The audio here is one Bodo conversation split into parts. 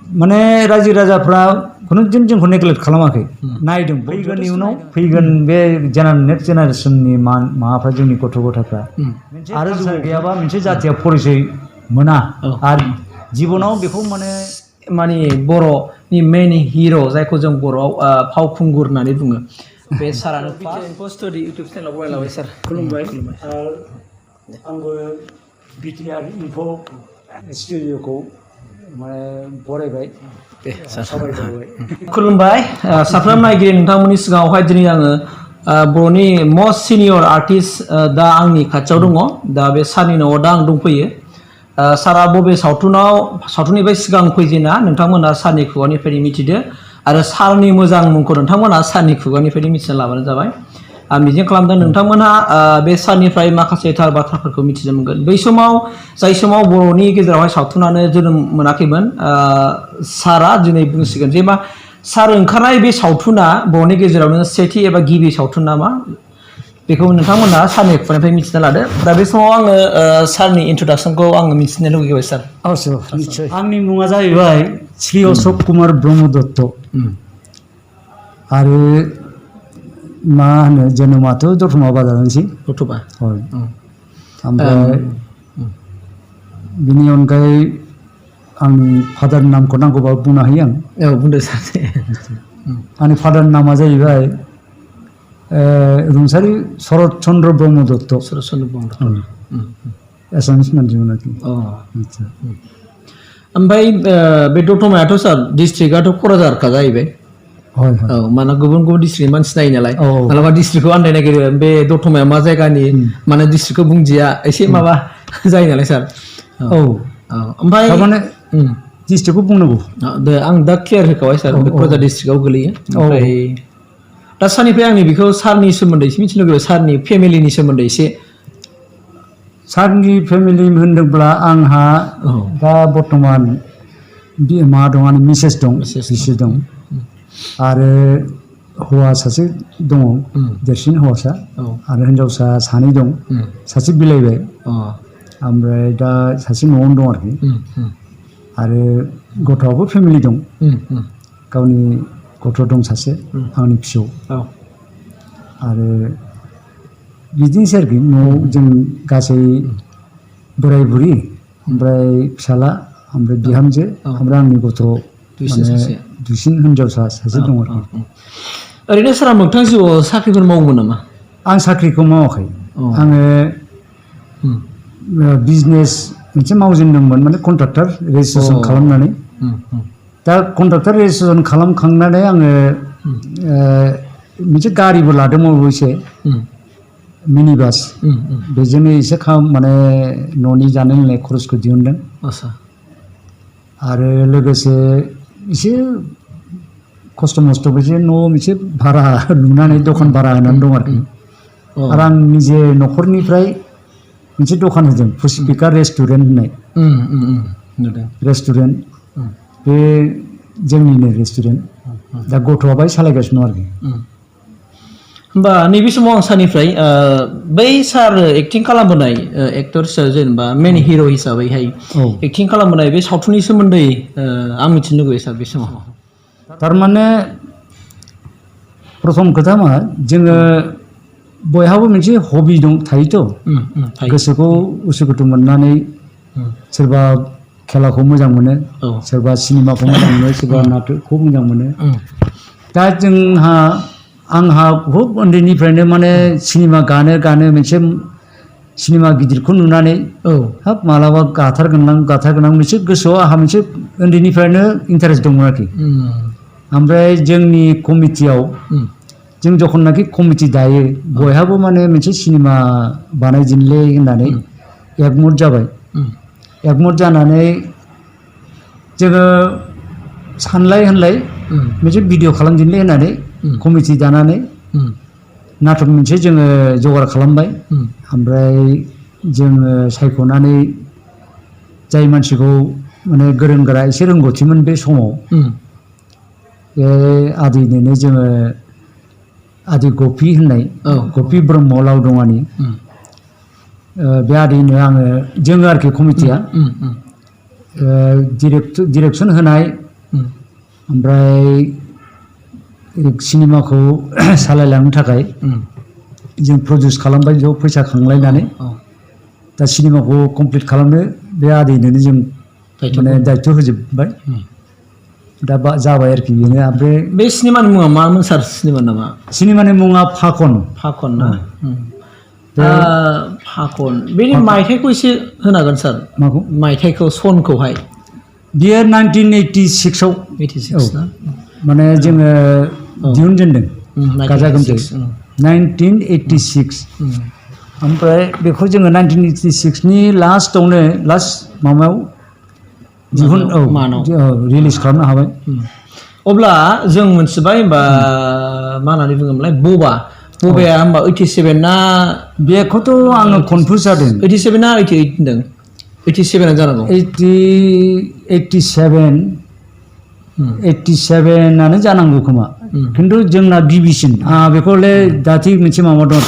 माने रायजो राजाफ्रा खुनु दिन जोंखौ नेग्लेक्ट खालामाखै नायदों फैगोन इयुनाव फैगोन बे नेक्स्ट जेनारेसननि माबाफ्रा जोंनि गथ' गथायफ्रा आरो जौ गैयाबा मोनसे जाथिया परिचय मोना आरो जिबनाव बेखौ माने बर'नि मेन हिर' जायखौ जों बर'आव फावखुंगुर होननानै बुङो बे सारानो स्टडि इउटुब चेनेलाव बरायलाबाय सार खुलुमबाय आंबो बिटिआर इनफो स्टुडिअखौ माने बरायबाय खुलुमबाय साफ्रोम नायगिरि नोंथांमोननि सिगाङावहाय दिनै आङो बर'नि मस्ट सिनियर आर्टिस्ट दा आंनि खाथियाव दङ दा बे सारनि न'आव दा आं दंफैयो सारा बबे सावथुननिफ्राय सिगां फैजेना नोंथांमोना सारनि खुगानिफ्रायनो मिथिदो आरो सारनि मोजां मुंखौ नोंथांमोना सारनि खुगानिफ्रायनो मिथिना लाबानो जाबाय आं मिजिं खालामदों नोंथांमोनहा बे सारनिफ्राय माखासे थार बाथ्राफोरखौ मिथिनो मोनगोन बै समाव जाय समाव बर'नि गेजेरावहाय सावथुनानो जोनोम मोनाखैमोन सारा दिनै बुंसिगोन जे मा सार ओंखारनाय बे सावथुना बर'नि गेजेरावनो सेथि एबा गिबि सावथुन नामा बेखौ नोंथांमोनहा सारनि खुगानिफ्राय मिथिना लादो दा बे समाव आङो सारनि इन्ट्रडाक्सनखौ आङो मिथिनो लुगैबाय सार निस्सय आंनि मुङा जाहैबाय श्री अशोक कुमार ब्रह्म दत्त आरो मा होनो जोनोमाथ' दतमा बाजारावनोसै दतमा ओमफ्राय बिनि अनगायै आंनि फादारनि नामखौ नांगौबा बुंनो हायो आं बुंदो सार आंनि फादारनि नामा जाहैबाय रुंसारि शरत चन्द्र ब्रह्म दत्त एसामिस मानसिमोन आरोखि ओमफ्राय बे दतमायाथ' सार डिस्ट्रिक्टआथ' क'क्राझारखा जाहैबाय माना गुबुन गुबुन डिस्ट्रिक्टनि मानसि नायो नालाय मालाबा डिस्ट्रिक्टखौ आन्दाय नागिरो बे दतमाया मा जायगानि माने डिस्ट्रिक्टखौ बुंदिया एसे माबा जायो नालाय सार ओमफ्राय माने डिस्ट्रिक्टखौ बुंनांगौ दे आं दा क्लियार होखाबाय सार बे क'क्राझार डिस्ट्रिक्टआव गोलैयो ओमफ्राय दा सारनिफ्राय आंनि बेखौ सारनि सोमोन्दै एसे मिथिनो लुगैयो सारनि फेमिलिनि सोमोन्दै एसे सारनि फेमिलि होनोब्ला आंहा दा बर्थमान मा दं आंनि मिसेस दं बिसि दं आरो हौवा सासे दङ देरसिन हौवासा आरो हिन्जावसा सानै दं सासे बिलाइबाय ओमफ्राय दा सासे न'आवनो दं आरोखि आरो गथ'आबो फेमिलि दं गावनि गथ' दं सासे आंनि फिसौ आरो बिदिनोसै आरोखि न'आव जों गासै बोराय बुरि ओमफ्राय फिसाला ओमफ्राय बिहामजो ओमफ्राय आंनि गथ' माने दुइसिन हिन्जावसा सासे दं आरोखि ओरैनो सारा मोगथां जिउआव साख्रिफोर मावोमोन नामा आं साख्रिखौ मावाखै आङो बिजनेस मोनसे मावजेनदोंमोन माने कन्ट्राक्टर रेजिस्ट्रेसन खालामनानै दा कन्ट्राक्टर रेजिस्ट्रेसन खालामखांनानै आङो मोनसे गारिबो लादोंमोन अबयसे मिनि बास बेजोंनो एसे माने न'नि जानाय लोंनाय खरसखौ दिहुनदों आरो लोगोसे एसे खस्थ' मस्थ'बो एसे न' मोनसे भारा लुनानै दखान भारा होनानै दं आरोखि आरो आं निजे न'खरनिफ्राय मोनसे दखान होदों पुष्पिका रेस्टुरेन्ट होननाय रेस्टुरेन्ट बे जोंनिनो रेस्टुरेन्ट दा गथ'आ बाय सालायगासिनो दं आरोखि होमबा नैबे समाव आं सारनिफ्राय बै सार एक्टिं खालामबोनाय एक्टर हिसाबै जेनेबा मेन हिर' हिसाबैहाय एक्टिं खालामबोनाय बे सावथुननि सोमोन्दै आं मिथिनो लुगैयो सार बे समाव थारमाने प्रथम खोथा मा जोङो बयहाबो मोनसे हबि दं थायोथ' गोसोखौ उसुखुथु मोननानै सोरबा खेलाखौ मोजां मोनो सोरबा सिनेमाखौ मोजां मोनो सोरबा नाटकखौ मोजां मोनो दा आंहा बहुद उन्दैनिफ्रायनो माने सिनेमा गानो मोनसे सिनेमा गिदिरखौ नुनानै हाब मालाबा गाथारगोनां मोनसे गोसोआव आंहा मोनसे उन्दैनिफ्रायनो इन्टारेस्ट दंमोन आरोखि ओमफ्राय जोंनि कमिटियाव जों जखननाखि कमिटि दायो बयहाबो माने मोनसे सिनेमा बानायजेनलै होननानै एकमत जाबाय एकमत जानानै जोङो सानलाय होनलाय मोनसे भिडिअ खालामजेनलै होननानै कमिटि दानानै नाटक मोनसे जोङो जगार खालामबाय ओमफ्राय जोङो सायख'नानै जाय मानसिखौ माने गोरों गोरा एसे रोंगौथिमोन बे समाव बे आदैनोनो जोङो आदि गफि होननाय गफि ब्रह्म लावदङानि बे आदैनो जोङो आरोखि कमिटिया डिरेक्सन होनाय ओमफ्राय सिनेमाखौ सालायलांनो थाखाय जों प्रडिउस खालामबाय ज' फैसा खांलायनानै दा सिनेमाखौ कमप्लिट खालामनो बे आदैनोनो जों माने दायित्व होजोबबाय दा जाबाय आरोखि बेनो ओमफ्राय बे सिनेमानि मुङा मामोन सार सिनेमा नामा सिनेमानि मुङा फाखन ना फाखन बेनि मायथाइखौ एसे होनो हागोन सार माखौ मायथाइखौ सनखौहाय बियो 1986 आव 86 ना माने जोङो दिहुनजेनदों गाजा गोमजायै 1986 ओमफ्राय बेखौ जोङो 1986 नि लास्ट माबायाव रिलिज खालामनो हाबाय अब्ला जों मोनथिबाय होमबा मा होननानै बुङोमोनलाय बबाया होमबा 87 ना बेखौथ' आङो कनफिउज जादों 87 ना 88 होनदों 87 आनो जानांगौ 87 आनो जानांगौ खोमा खिन्थु जोंना गिबिसिन बेखौले दाथि मोनसे माबा दं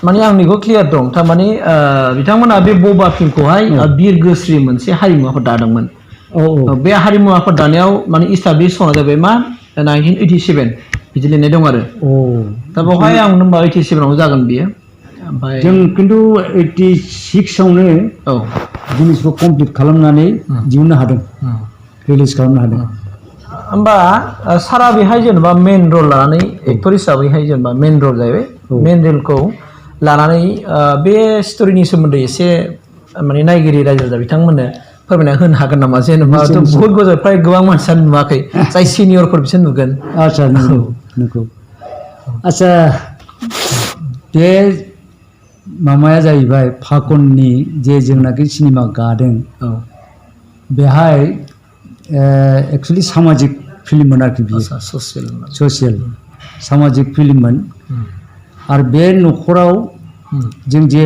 माने आंनिखौ क्लियार दं थारमाने बिथांमोना बे बबा फिल्मखौहाय बिरगोस्रि मोनसे हारिमु आफाद दादोंमोन बे हारिमु आफाद दानायाव माने इस्टाब्लिश सना जाबाय मा 1987 बिदि लिरनाय दं आरो दा बेवहाय आं होनबा 87 आवनो जागोन बियो ओमफ्राय जों खिन्थु 86 आवनो जिनिसखौ कमप्लिट खालामनानै दिहुननो हादों रिलिज खालामनो हादों होमबा सारा बेहाय जेनेबा मेन रल लानानै एक्टर हिसाबैहाय जेनेबा मेन रल जाहैबाय मेन रलखौ लानानै बे स्ट'रिनि सोमोन्दै एसे माने नायगिरि रायजो राजा बिथांमोननो फोरमायना होनो हागोन नामा जेनेबा बहुत गोजान फ्राय गोबां मानसियानो नुवाखै जाय सिनियरफोर बिसोर नुगोन आच्छा नंगौ आच्छा बे माबाया जाहैबाय फाखननि जे जोंनाखि सिनेमा गादों बेहाय एक्चुअलि सामाजिक फिल्ममोन आरोखि बियो ससियेल सामाजिक फिल्ममोन आरो बे न'खराव जों जे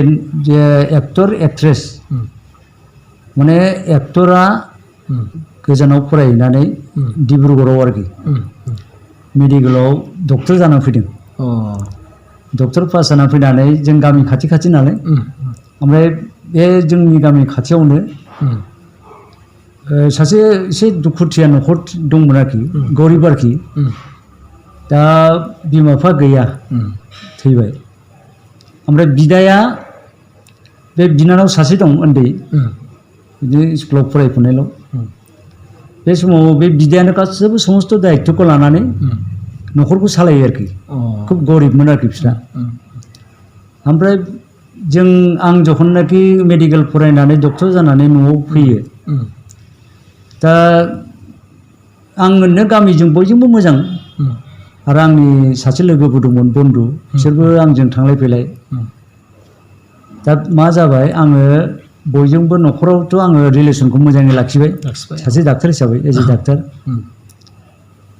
एक्टर एक्ट्रेस माने एक्टरा गोजानाव फरायहैनानै डिब्रुगड़आव आरोखि मेडिकेलाव डक्टर जानानै फैदों डक्टर पास जानानै फैनानै जों गामि खाथि नालाय ओमफ्राय बे जोंनि गामि खाथियावनो सासे एसे दुखुथिया न'खर दंमोन आरोखि गरिब आरोखि दा बिमा बिफा गैया थैबाय ओमफ्राय बिदाया बे बिनानाव सासे दं उन्दै बिदिनो स्कुलाव फरायफुनायल' बे समाव बे बिदायानो गासैबो समस्त दायित्वखौ लानानै न'खरखौ सालायो आरोखि खुब गरिबमोन आरोखि बिस्रा ओमफ्राय आं जखननाखि मेडिकेल फरायनानै डक्टर जानानै न'आव फैयो दा आं ओरैनो गामिजों बयजोंबो मोजां आरो आंनि सासे लोगोबो दंमोन बन्धु बिसोरबो आंजों थांलाय फैलाय दा मा जाबाय आङो बयजोंबो न'खरावथ' आङो रिलेसनखौ मोजाङै लाखिबाय सासे डाक्टार हिसाबै एज ए डाक्टार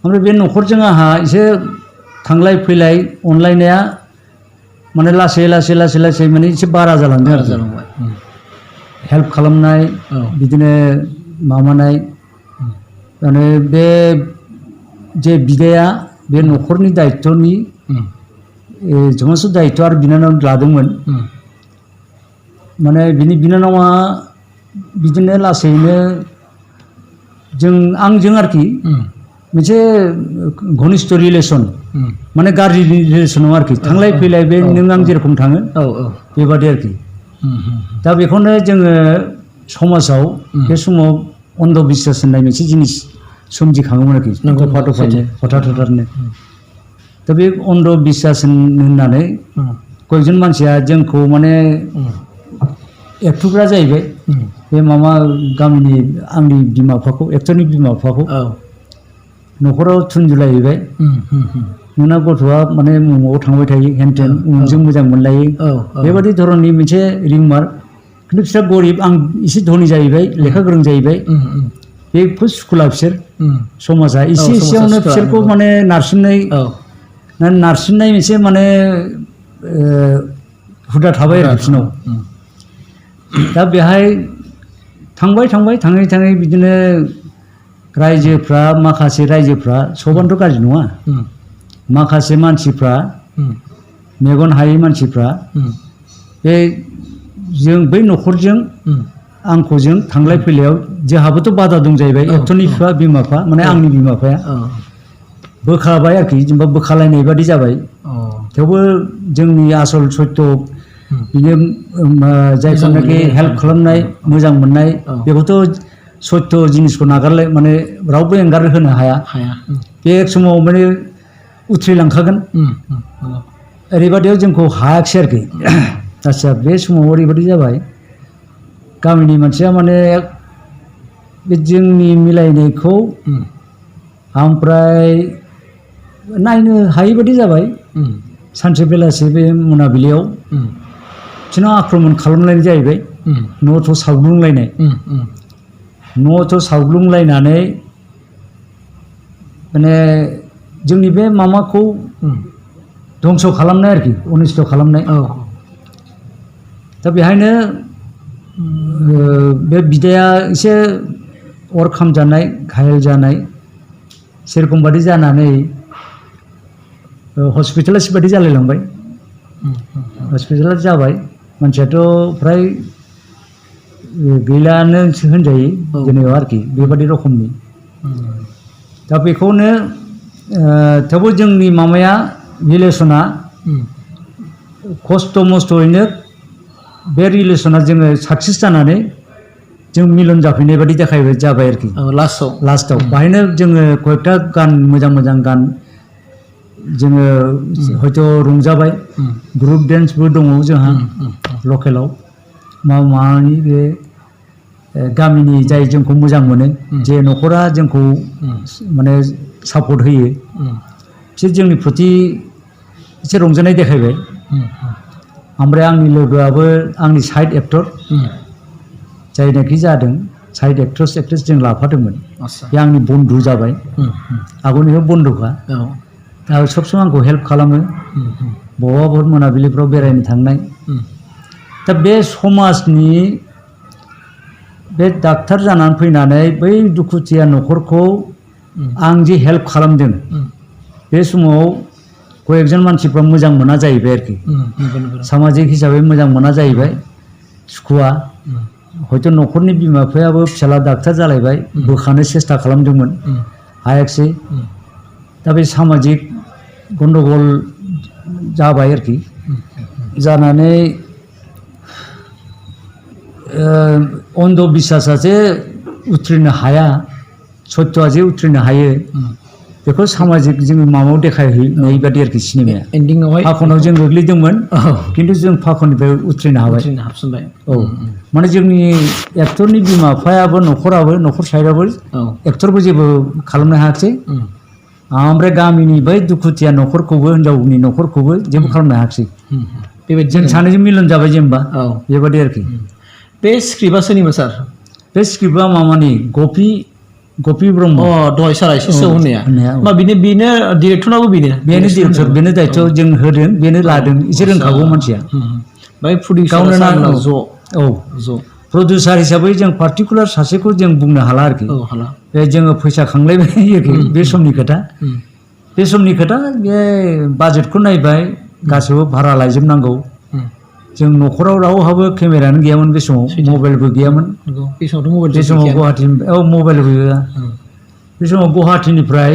ओमफ्राय बे न'खरजों आंहा एसे थांलाय फैलाय अनलायनाया माने लासै माने एसे बारा जालांदों आरो हेल्प खालामनाय बिदिनो माबानाय माने बे जे बिदाया बे न'खरनि दायित्वनि समस्त दायित्व आरो बिनानाव लादोंमोन माने बिनि बिनानावा बिदिनो लासैनो आंजों आरोखि मोनसे घनिष्ठ रिलेसन माने गाज्रि रिलेसन नङा आरोखि थांलाय फैलाय बे नों आं जेरखम थाङो बेबादि आरोखि दा बेखौनो जोङो समाजाव बे समाव अन्ध बिस्वास होननाय मोनसे जिनिस सोमजिखाङोमोन आरोखि हथाथनो दा बे अन्ध बिस्वास होननानै कयजन मानसिया जोंखौ माने एक्टरफ्रा जाहैबाय बे माबा गामिनि आंनि बिमा बिफाखौ एक्टरनि बिमा बिफाखौ न'खराव थुनजुलायहैबाय नोंना गथ'आ माने उमुगाव थांबाय थायो हेनथेन उमुगजों मोजां मोनलायो बेबादि धरननि मोनसे रिमार्क खिन्थु बिस्रा गरिब आं एसे धनि जाहैबाय लेखा गोरों जाहैबाय बेखौ सुखुला बिसोर समाजा एसेयावनो बिसोरखौ माने नारसिननाय मोनसे माने हुदा थाबाय आरो बिसोरनाव दा बेहाय थाङै बिदिनो रायजोफ्रा माखासे रायजोफ्रा सबानोथ' गाज्रि नङा माखासे मानसिफ्रा मेगन हायै मानसिफ्रा बे जों बै न'खरजों आंखौ जों थांलाय फैलायाव जोंहाबोथ' बादा दं जाहैबाय एक्टरनि बिफा बिमा बिफा माने आंनि बिमा बिफाया बोखाबाय आरोखि जेनेबा बोखालायनाय बादि जाबाय थेवबो जोंनि आसल सत्य बियो जायखौनाखि हेल्प खालामनाय मोजां मोननाय बेखौथ' सत्य जिनिसखौ नागारलाय माने रावबो एंगार होनो हाया बे समाव माने उथ्रिलांखागोन ओरैबादियाव जोंखौ हायाखिसै आरोखि आच्चा बे समाव ओरैबादि जाबाय गामिनि मानसिया माने बे जोंनि मिलायनायखौ ओमफ्राय नायनो हायै बादि जाबाय सानसे बेलासि बे मोनाबिलियाव बिसोरनाव आक्रमन खालामलायनाय जाहैबाय न'थ' सावग्लुंलायनाय न'थ' सावग्लुंलायनानै माने जोंनि बे मामाखौ धंस' खालामनाय आरोखि अनिस्ट' खालामनाय दा बेहायनो बे बिदाया एसे अर खामजानाय घायल जानाय सेरखम बादि जानानै हस्पिटालाइज बादि जालायलांबाय हस्पिटालाइज जाबाय मानसियाथ' फ्राय गैलानो होनजायो जेनेबा आरोखि बेबादि रखमनि दा बेखौनो थेवबो जोंनि मामाया रिलेसना खस्थ' मस्थ'यैनो बे रिलेसना जोङो साक्सेस जानानै जों मिलन जाफैनाय बादि देखायबाय जाबाय आरोखि लास्टआव बाहायनो जोङो कयेकथा गान मोजां मोजां गान जोङो हयथ' रंजाबाय ग्रुप डेन्सबो दङ जोंहा लकेलाव माबानि बे गामिनि जाय जोंखौ मोजां मोनो जे न'खरा जोंखौ माने सापर्ट होयो बिसोर जोंनि प्रति एसे रंजानाय देखायबाय ओमफ्राय आंनि लोगोआबो आंनि साइड एक्टर जायनाखि जादों साइड एक्ट्रेस जों लाफादोंमोन बे आंनि बन्धु जाबाय आगोलनिफ्राय बन्धुखा दा सब समय आंखौ हेल्प खालामो बबेबा मोनाबिलिफ्राव बेरायनो थांनाय दा बे समाजनि बे डाक्टार जानानै फैनानै बै दुखुथिया न'खरखौ आं जे हेल्प खालामदों बे समाव कयेकजन मानसिफ्रा मोजां मोना जाहैबाय आरोखि सामाजिक हिसाबै मोजां मोना जाहैबाय सुखुवा हयथ' न'खरनि बिमा बिफायाबो फिसाला डाक्टार जालायबाय बोखानो सेस्था खालामदोंमोन हायाखिसै दा बे सामाजिक गन्डगल जाबाय आरोखि जानानै अन्ध बिसासाजे उथ्रिनो हाया सत्यआ जे उथ्रिनो हायो बेखौ सामाजिक जोङो माबायाव देखायहैनाय बादि आरोखि सिनेमाया एन्डिंआवहाय फाखनाव जों गोग्लैदोंमोन खिन्थु जों फाखननिफ्राय उथ्रिनो हाबाय औ माने जोंनि एक्टरनि बिमा बिफायाबो न'खराबो न'खर साइडआबो एक्टरबो जेबो खालामनो हायाखिसै ओमफ्राय गामिनि बै दुखुथिया न'खरखौबो हिनजावनि न'खरखौबो जेबो खालामनो हायाखिसै बेबायदि जों सानैजों मिलन जाबाय जेनेबा बेबादि आरोखि बे स्क्रिप्टआ सोरनिमोन सार बे स्क्रिप्टआ मामानि गपि ब्रह्म दहाय सारा एसे होननाया मा बेनो डिरेक्टरनाबो बेनो डिरेक्टर बेनो दायथ' जों होदों बेनो लादों एसे रोंखागौ मानसिया बै प्रडिउसार ज' प्रडिउसार हिसाबै जों पार्टिकुलार सासेखौ जों बुंनो हाला आरोखि बे जोङो फैसा खांलायबाय आरोखि बे समनि खोथा बे बाजेटखौ नायबाय गासैबो भारा लायजोबनांगौ जों न'खराव रावहाबो केमेरानो गैयामोन बे समाव मबाइलबो गैयामोन बे समाव गुवाहाटि मबाइलबो गैया बे समाव गुवाहाटिनिफ्राय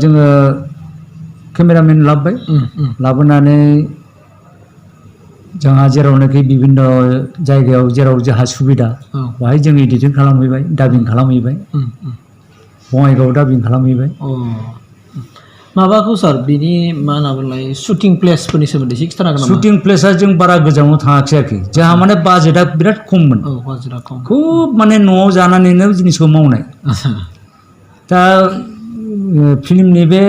जोङो केमेरामेन लाबोबाय लाबोनानै जोंहा जेरावनाखि बिभिन्न जायगायाव जेराव जोंहा सुबिदा बेहाय जों एडिटिं खालामहैबाय डाबिं खालामहैबाय बङाइगावआव डाबिं खालामहैबाय माबाखौ सार बिनि मा होनना बुंलाय शुटिं प्लेसफोरनि सोमोन्दै एसे खिथानो हागोन नामा शुटिं प्लेसआ जों बारा गोजानाव थाङाखिसै आरोखि जोंहा माने बाजेटआ बिराद खममोन खुब माने न'आव जानानैनो जिनिसखौ मावनाय दा फिल्मनि बे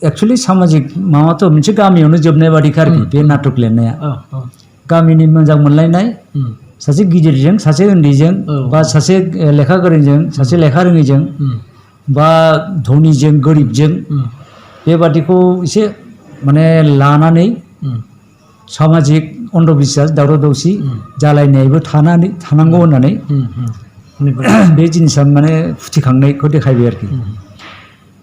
एक्सुवेलि सामाजिक माबाथ' मोनसे गामियावनो जोबनाय बादिखा आरोखि बे नाटक लिरनाया गामिनि मोजां मोनलायनाय सासे गिदिरजों सासे उन्दैजों बा सासे लेखा गोरोंजों सासे लेखा रोङैजों बा धनिजों गोरिबजों बेबादिखौ एसे माने लानानै सामाजिक अन्धबिश्वास दावराव दावसि जालायनायबो थानांगौ होननानै बे जिनिसा माने फुथिखांनायखौ देखायबाय आरोखि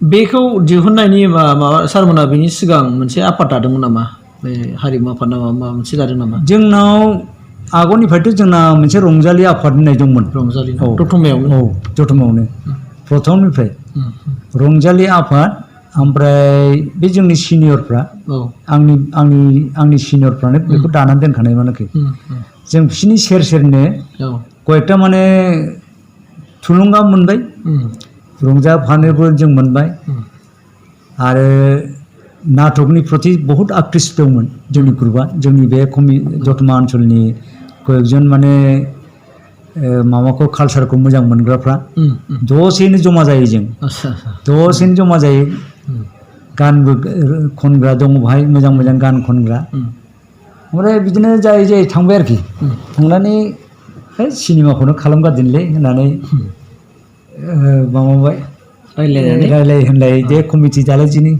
बेखौ दिहुननायनि माबा सारमोना बेनि सिगां मोनसे आफाद दादोंमोन नामा बे हारिमु आफाद नामा माबा मोनसे दादों नामा जोंनाव आगोलनिफ्रायथ' जोंना मोनसे रंजालि आफाद होननाय दंमोन रंजालि औ दतमायावनो औ जथमावनो प्रथमनिफ्राय रंजालि आफाद ओमफ्राय बे जोंनि सिनियरफ्रा औ आंनि सिनियरफ्रानो बेखौ दानानै दोनखानायमोन आरोखि जों बिसिनि सेर सेरनो औ कयेकटा माने थुलुंगा मोनबाय रंजाफानोबो जों मोनबाय आरो नाटकनि प्रति बहुत आक्टिस दंमोन जोंनि ग्रुपआ जोंनि बे दतमा ओनसोलनि कयेकजन माने माबाखौ कालसारखौ मोजां मोनग्राफ्रा दसेनो जमा जायो जों आच्छा दसेनो जमा जायो गानबो खनग्रा दङ बाहाय मोजां मोजां गान खनग्रा ओमफ्राय बिदिनो जायै जायै थांबाय आरोखि थांनानै सिनेमाखौनो खालामगारदिनिलै होननानै माबाबाय रायलाय होनलाय दे कमिटि दालायदिनि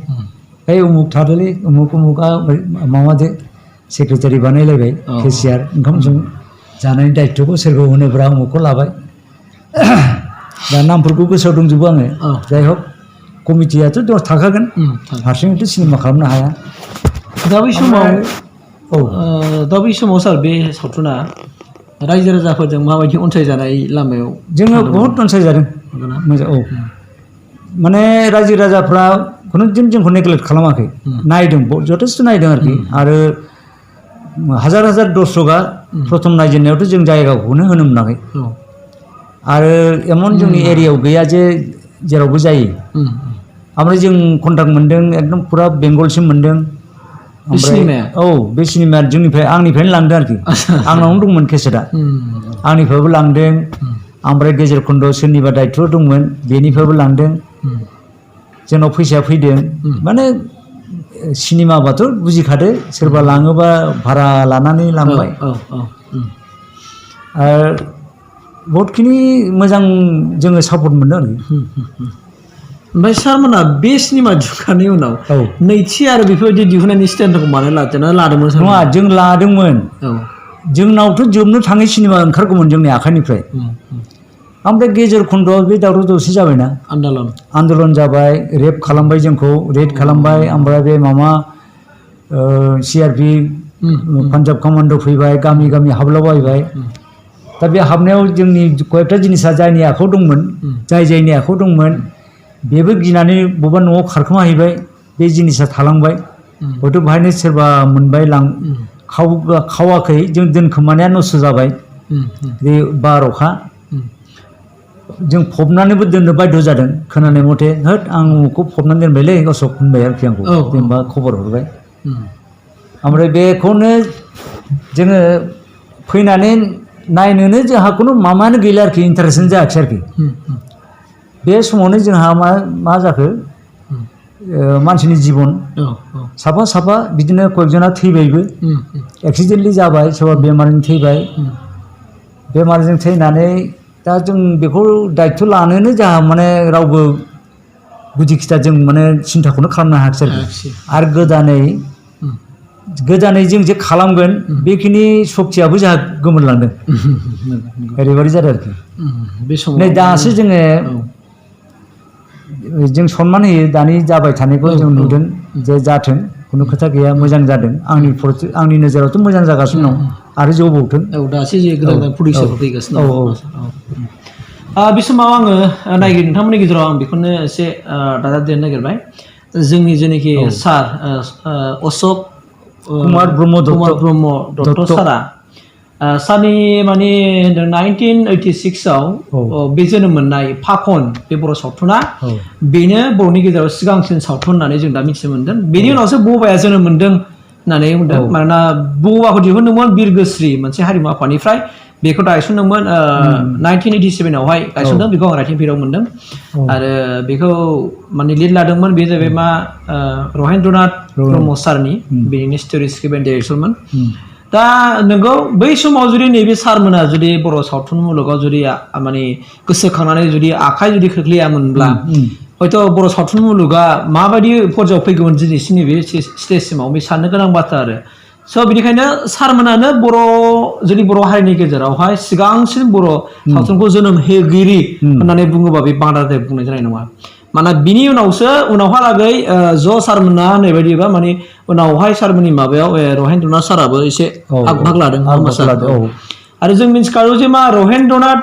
उमुक थादोलै उमुकआ माबादो सेक्रेटारि बानायलायबाय केसियार ओंखाम जानायनि दायित्वखौ सोरखौ होनोब्रा उमुकखौ लाबाय दा नामफोरखौ गोसोआव दंजोबो आङो जाय हक कमिटियाथ' थाखागोन हारसिङैथ' सिनेमा खालामनो हाया दा बै समाव औ दा बै समाव सार बे सावथुना रायजो राजाफोरजों माबायदि अनसायजानाय लामायाव जोङो बहुत अनसायजादों मोजां औ माने रायजो राजाफ्रा खुनु दिन जोंखौ नेग्लेक्ट खालामाखै नायदों जथेस्थ' नायदों आरोखि आरो हाजार हाजार दर्शकआ प्रथम नायजेननायावथ' जों जायगाखौनो होनो मोनाखै आरो एमन जोंनि एरियायाव गैया जे जेरावबो जायो ओमफ्राय जों कन्टाक्ट मोनदों एकदम फुरा बेंगलसिम मोनदों ओमफ्राय औ बे सिनेमाया आंनिफ्रायनो लांदों आरोखि आंनावनो दंमोन केसेटआ आंनिफ्रायबो लांदों ओमफ्राय गेजेर खन्द सोरनिबा दायित्व दंमोन बेनिफ्रायबो लांदों जोंनाव फैसाया फैदों माने सिनेमाबाथ' बुजिखादो सोरबा लाङोबा भारा लानानै लांबाय आरो बहुतखिनि मोजां जोङो सापर्ट मोनदों आरो ओमफ्राय सारमोना बे सिनेमा दिहुनखांनायनि उनाव नैथि आरो बेफोरबायदि दिहुननायनि स्टेन्डखौ मानो लादोंमोन नङा जों लादोंमोन जोंनावथ' जोबनो थाङै सिनेमा ओंखारगौमोन जोंनि आखाइनिफ्राय ओमफ्राय गेजेर खन्द'आव बे दावराव दावसि जाबायना आन्दलन जाबाय रेप खालामबाय जोंखौ रेड खालामबाय ओमफ्राय बे माबा CRP पान्जाब कमान्ड' फैबाय गामि गामि हाबलाबायबाय दा बे हाबनायाव जोंनि कयेकटा जिनिसा जायनि आखायाव दंमोन जायनि आखायाव दंमोन बेबो गिनानै बबेबा न'आव खारखोमाहैबाय बे जिनिसा थालांबाय हयथ' बेहायनो सोरबा मोनबाय खावाखै जों दोनखोमानाया नस्थ' जाबाय बे बार अखा जों फबनानैबो दोननो बाध्य जादों खोनानाय मथे होद आं उमुखखौ फबनानै दोनबायलै अशक होनबाय आरोखि आंखौ जेनेबा खबर हरबाय ओमफ्राय बेखौनो जोङो फैनानै नायनोनो जोंहा खुनु माबायानो गैला आरोखि इन्टारेस्टआनो जायाखिसै आरोखि बे समावनो जोंहा मा जाखो मानसिनि जिबन साफा बिदिनो कयेकजना थैबायबो एक्सिडेन्टलि जाबाय सोरबा बेमारजों थैबाय बेमारजों थैनानै दा जों बेखौ दायित्व लानोनो जोंहा माने रावबो गुदि खिथा जों माने सिन्थाखौनो खालामनो हायाखिसै आरो गोदानै जों जे खालामगोन बेखिनि सक्तियाबो जोंहा गोमोरलांदों ओरैबायदि जादों आरोखि नै दासो जों सनमान होयो दानि जाबाय थानायखौ जों नुदों जे जाथों खुनु खोथा गैया मोजां जादों आंनि नोजोरावथ' मोजां जागासिनो दं आरो जौबावथों दासो जे गोदान प्रडिउसारफोर फैगासिनो दं बे समाव आङो नायगिरि नोंथांमोननि गेजेराव आं बेखौनो एसे दाजाबदेरनो नागिरबाय जोंनि जेनाखि सार अशक कुमार ब्रह्म दत्त सारा सारनि माने 1986आव बे जोनोम मोननाय फाखन बे बर' सावथुना बेनो बर'नि गेजेराव सिगांसिन सावथुन होननानै जों दा मिथिनो मोनदों बेनि उनावसो बबाया जोनोम मोनदों होननानै बुंदों मानोना बबाखौ दिहुनदोंमोन बिरगोस्रि मोनसे हारिमु आफादनिफ्राय बेखौ गायसनदोंमोन 1987आवहाय गायसनदों बेखौ आं राइटिं पेडआव मोनदों आरो बेखौ माने लिड लादोंमोन बे जाहैबाय मा रहेन्द्रनाथ ब्रह्म सारनि बेनि स्ट'रि स्क्रिप्ट एन्ड डाइरेक्सनमोन दा नोंगौ बै समाव जुदि नैबे सारमोना जुदि बर' सावथुन मुलुगाव जुदि माने गोसोखांनानै जुदि आखाइ जुदि खोख्लैयामोनब्ला हयथ' बर' सावथुन मुलुगा माबायदि पर्यायाव फैगौमोन दिनैसिम नैबे स्टेजसिमाव बे साननो गोनां बाथ्रा आरो स' बेनिखायनो सारमोनानो जोंनि बर' हारिनि गेजेरावहाय सिगांसिन बर' सावथुनखौ जोनोम होगिरि होननानै बुङोबा बे बांद्राय बुंनाय जानाय नङा माने बिनि उनावहालागै ज' सारमोना होननाय बायदिबा माने उनावहाय सारमोननि माबायाव रहेन्द्रनाथ साराबो एसे आग भाग लादों आरो जों मिथिखागौ जे मा रहेन्द्रनाथ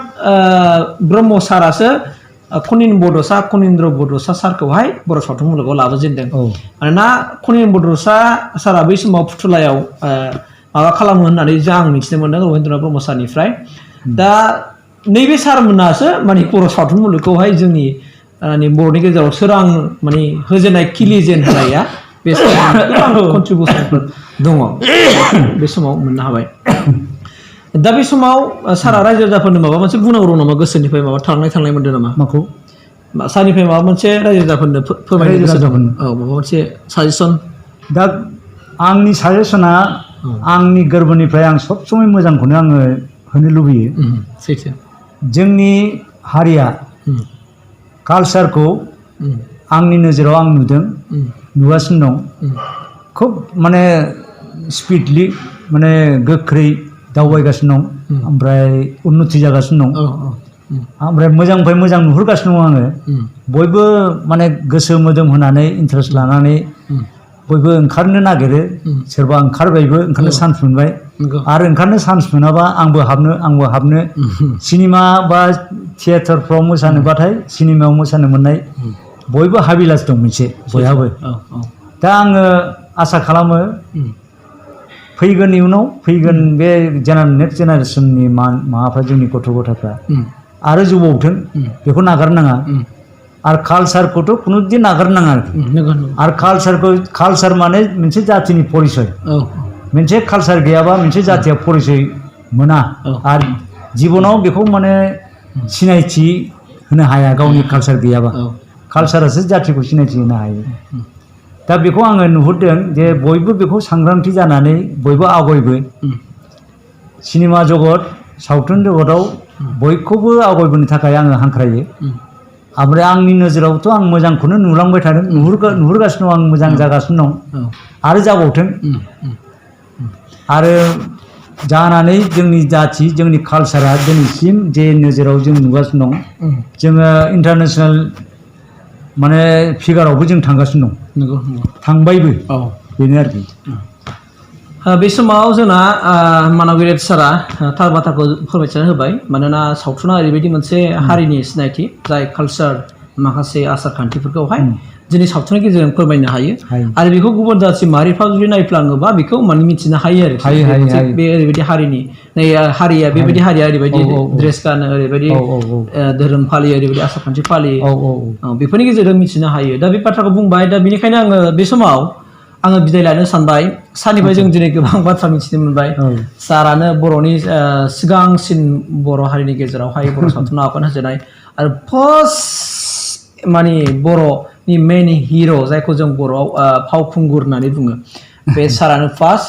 ब्रह्म सारासो खनिन बड'सा सारखौहाय बर' सावथुन मुलुगाव लाबोजेनदों मानोना खनिन बड'सा सारा बै समाव फुथुलायाव माबा खालामो होननानै आं मिथिनो मोनदों रहेन्द्रनाथ ब्रह्म सारनिफ्राय दा नैबे सारमोनासो माने बर' सावथुन मुलुगखौहाय जोंनि बर'नि गेजेराव सोरां माने होजेननाय खिलिजेन होनाया बे समाव कन्ट्रिबिउसनफोर दङ बे समाव मोननो हाबाय दा बे समाव सारा रायजो राजाफोरनो माबा मोनसे बुंनांगौ दं नामा गोसोनिफ्राय माबा थांनाय मोनदों नामा माखौ सारनिफ्राय माबा मोनसे रायजो राजाफोरनो फोरमायनो गोसो दं माबा मोनसे साजेसन दा आंनि साजेसना आंनि गोरबोनिफ्राय आं सब समय मोजांखौनो आङो होनो लुबैयो सैथो जोंनि हारिया कालचारखौ आंनि नोजोराव आं नुगासिनो दं खुब माने स्पिडलि माने गोख्रै दावबायगासिनो दं ओमफ्राय उन्नति जागासिनो दं ओमफ्राय मोजांनिफ्राय मोजां नुहुरगासिनो दं आङो बयबो माने गोसो मोदोम होनानै इन्टारेस्ट लानानै बयबो ओंखारनो नागिरो सोरबा ओंखारबायबो ओंखारनो चान्स मोनबाय आरो ओंखारनो चान्स मोनाबा आंबो हाबनो सिनेमा बा थियेटारफ्राव मोसानोबाथाय सिनेमायाव मोसानो मोननाय बयबो हाबिलास दं मोनसे बयहाबो दा आङो आसा खालामो फैगोन इयुनाव फैगोन बे नेक्स्ट जेनेरेसननि माबाफ्रा जोंनि गथ' गथायफ्रा आरो जौगावथों बेखौ नागारनाङा आरो कालचारखौथ' खुनु दिन नागारनाङा आरो कालचार माने मोनसे जाथिनि परिचय मोनसे कालचार गैयाबा मोनसे जाथिया परिचय मोना आरो जिबनाव बेखौ माने सिनायथि होनो हाया गावनि कालचार गैयाबा कालचारासो जाथिखौ सिनायथि होनो हायो दा बेखौ आङो नुहुरदों जे बयबो बेखौ सांग्रांथि जानानै बयबो आवगायबो सिनेमा जगत सावथुन जगताव बयखौबो आवगायबोनो थाखाय आङो हांख्रायो ओमफ्राय आंनि नोजोरावथ' आं मोजांखौनो नुलांबाय थादों नुहुरगासिनो दं आं मोजां जागासिनो दं आरो जाबावथों आरो जानानै जोंनि जाथि जोंनि कालचारा दिनैसिम जे नोजोराव जों नुगासिनो दं जोङो इन्टारनेसनेल माने फिगारावबो जों थांगासिनो दं थांबायबो बेनो आरोखि बे समाव जोंना मानबिराद सारा थार बाथ्राखौ फोरमायथिना होबाय मानोना सावथुना ओरैबायदि मोनसे हारिनि सिनायथि जाय कालचार माखासे आसार खान्थिफोरखौहाय दिनै सावथुननि गेजेरजों फोरमायनो हायो आरो बेखौ गुबुन जाथि माहारिफ्रा जुदि नायफ्लाङोबा बेखौ माने मिथिनो हायो आरो बे ओरैबायदि हारिनि हारिया बेबायदि हारिया ओरैबायदि ड्रेस गानो ओरैबायदि धोरोम फालियो ओरैबायदि आसार खान्थि फालियो बेफोरनि गेजेरजों मिथिनो हायो दा बे बाथ्राखौ बुंबाय दा बेनिखायनो आङो बे समाव आङो बिदाय लानो सानबाय सारनिफ्राय जों दिनै गोबां बाथ्रा मिथिनो मोनबाय सारानो बर'नि सिगांसिन बर' हारिनि गेजेरावहाय बर' सावथुनाव आगान होजेननाय आरो फार्स्ट माने बर'नि मेन हिर' जायखौ जों बर'आव फावखुंगुर होननानै बुङो बे सारानो फार्स्ट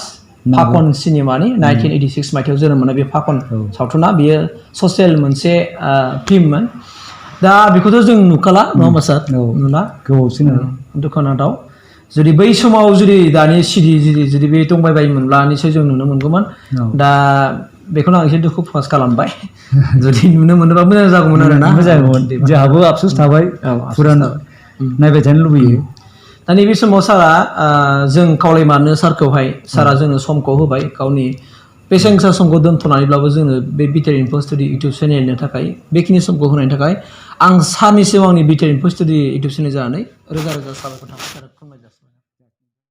फाखन सिनेमानि 1986 मायथाइयाव जोनोम मोननाय बे फाखन सावथुना बियो ससियेल मोनसे फिल्ममोन दा बेखौथ' जों नुखाला नङा होमबा सार नुला गोबावसै दुखुनांथाव जुदि बै समाव जुदि दानि सिडि जुदि बे दंबाय बायोमोनब्ला निसय जों नुनो मोनगौमोन दा बेखौनो आं एसे दुखु प्रकास खालामबाय जुदि नुनो मोनोबा मोजां जागौमोन आरोना मोजांमोन जोंहाबो आफसोस थाबाय फुराना नायबाय थानो लुबैयो दा नैबे समाव सारा जों खावलायमानो सारखौहाय सारा जोंनो समखौ होबाय गावनि बेसेन गोसा समखौ दोनथ'नानैब्लाबो जोङो बे बिटिआर इनफो स्टुडिअ इउटुब चेनेलनि थाखाय बेखिनि समखौ होनायनि थाखाय आं सारनिसिम आंनि BTR info studio YouTube channel जानानै रोजा रोजा साबायखर थाबाय